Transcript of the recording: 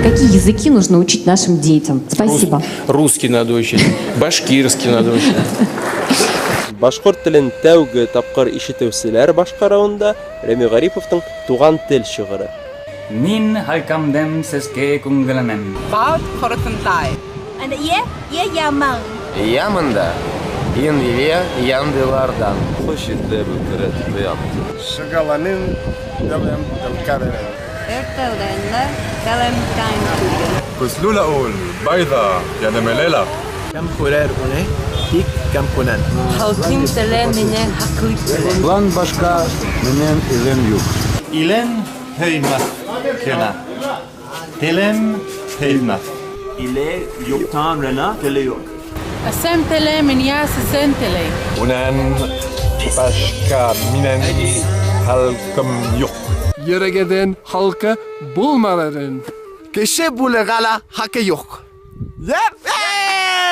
Какие языки нужно учить нашим детям? Спасибо. Русский надо учить, башкирский надо учить. Башҡорт телен тәүге тапҡыр ишетеүселәр башҡарыуында Рәми Ғариповтың «Туған тел» шиғыры. Мин халҡымдың сәскә күңеленән. Ямында Инвиле яндылардан. Шыгаланын делем делкадерен. Көслө ул, байҙа, йәнемелә. Халҡым теле менән хаҡлыҡ теле. План башҡа минең илем юҡ. Илем һөймәҫ кенә. Телем һөймәҫ. Иле юҡтан рена теле юҡ. Әсәм теле минйә сәсән теле. Унан башҡа минең халҡым юҡ. Йөрәгедән халҡы булманын. Кеше булырға ла хаҡы юҡ. Yep!